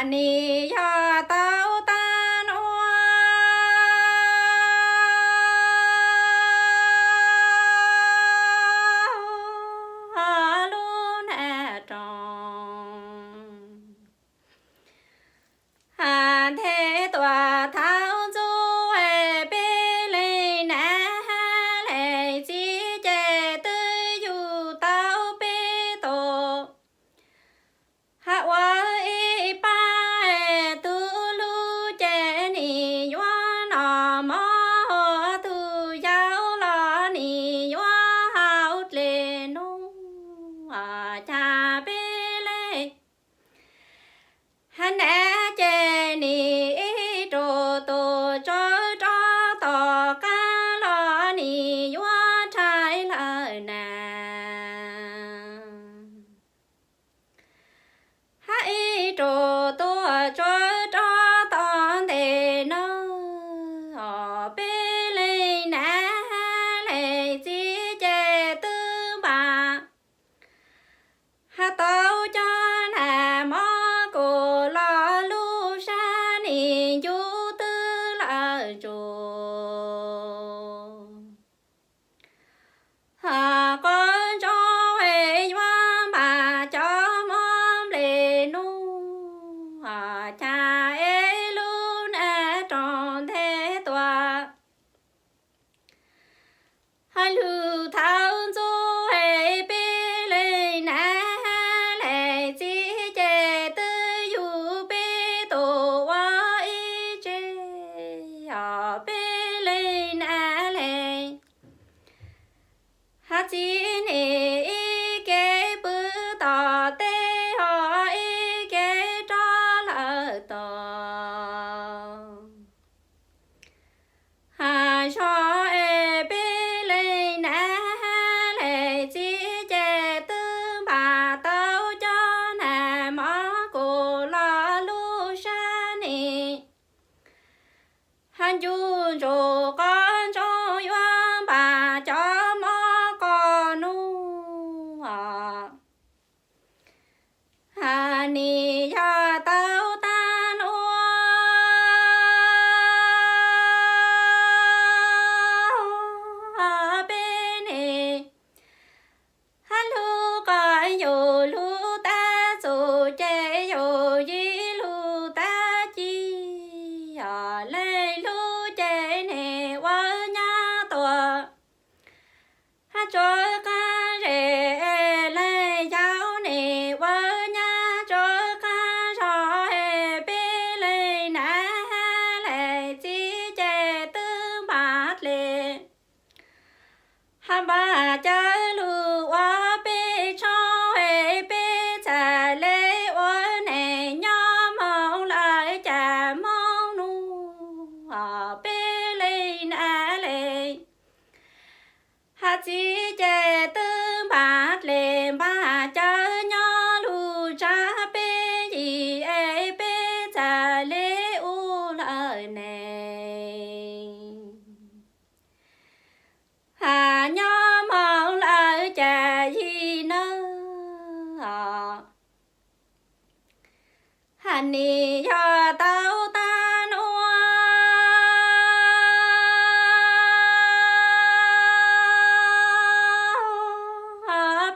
Nis yog tau tag nua lub nag roog, nthe tuam thaum ntxub peb leeg nam leej txiv ces twb yug tau peb tus. Hab ua ib pab tug hlub ces nim yuav noj mov, ua tug yau los nim yuav haus dlej num, cas peb leeg hab nam ces nim ib rus tuam tsawv rov tom qab los nim yuav rhais lawm na. Hab ib rus tuam tsawv rov tom ntej no, peb leeg nam leej txiv ces twb npam hab tau cov nag mov kuj los lub sab nim ncu twb lawm ntsuj. Qhov ntsoov yuav npam cov mov nplej num, cas es lub nag roog nthe tuam hab lug thaum ntxub peb leeg nam leej txiv ces twb yug peb tus ua ib tse, peb leeg nam leej hab txiv nim ib ke pw tom teb, ho ib ke rov lawm tod. Hab zog es peb leeg nam leej txiv ces twb npam tau cov nag mov kuj los lub sab nim hab ncu ntsuj. Qhov ntsoov yuav npam cov mov qos num, nim yog tau tag nua peb nim hab lug qos yug lug tab txuj ces yug yim lug tab ci, leej lug ces nim ua nyab tuam hab tsawv qaab zej, leej yau nim ua nyab tsawv qaab zog es peb leej nam leej txiv ces twb npam dlej hab npam cawv lug ua peb tshoob es peb txhaj le ua neej nyob moog lawm cas moog nub, peb leej nam leej hab txiv ces twb npam dlej npam cawv nyob lug tsav peb yim es peb txhaj le ua lawm neej. Hab nyob moog lawm cas yim nawb, hab nim yog tau tag nua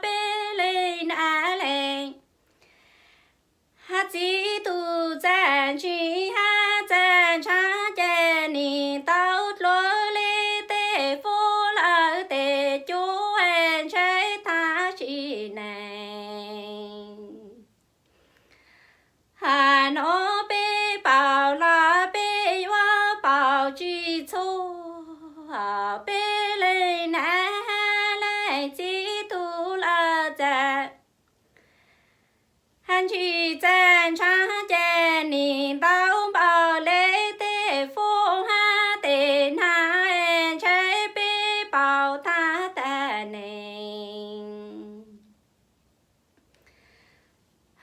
peb leej nam leej hab txiv tug txaj ntshis hab txaj ntshav ces nim tau dluav le tej fub lawm tej cub es ntshe tag sim neej. Hab nuav peb paub los peb yuav paub tsis txhua, peb leej nam leej txiv tug lawv txaj hab ntshis txaj ntshav ces nim tau npaum le tej fub hab tej nag es ntshe peb paub tag tag neej.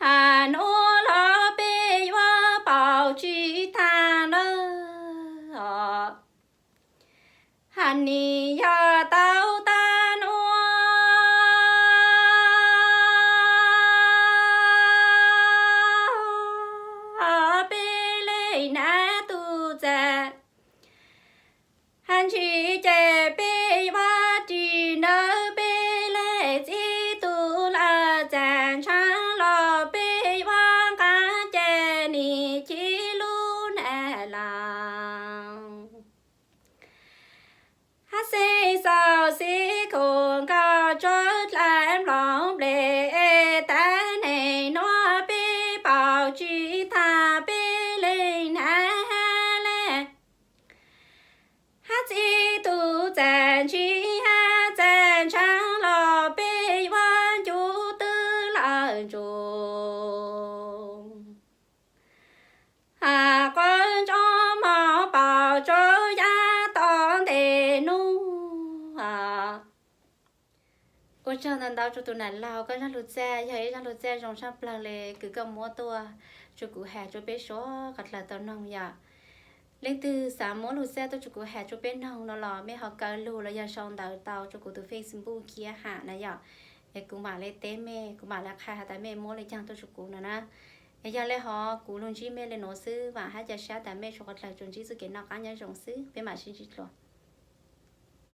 Hab nuav los peb yuav paub tsis tag nawb, hab nim yog tau tag nua nab tug txag. Hab ntsis ces peb yuav ris ntawm peb leeg txib tug lawm txag ntshav los peb yuav nqaa ces nim chiv lub nag lawm. Hab xeeb xaus xib khum nkaus tsawb dlaim nploov nplej es tav neeg nuav peb paum tsis tag peb leeg nab le. Hab txib tug txag ntsis hab txag ntshav los peb yuav ncu twb lawm ntsus. Hab quav ntsoov moog paum tsuas yaav tom ntej nuav. Ua tsaug ntau ntau rua tug nam laug, koj zaj lug txaj yog ib zaj lug txaj zoo tshaj plawg le kws koj muab tuaj rua kuv has rua peb suav qhov dlawg tau noog yom. Leej twg xav muab lug txaj tuaj rua kuv has rua peb noog no los mej ho kaw lug los yog sau ntawv tau rua kuv tug Facebook khiav ham na yom. Es kuv mam le teb mej, kuv mam le qha has tas mej muab le caag tuaj rua kuv no na. Es yog le hov kuv lug ntsib mej le nuav xwb, vaam hab ca sab tas mej suav qhov dlawg tsuas ntsib txuj kev noj qaab nyob zoo xwb, peb mam sib ntsib dlua.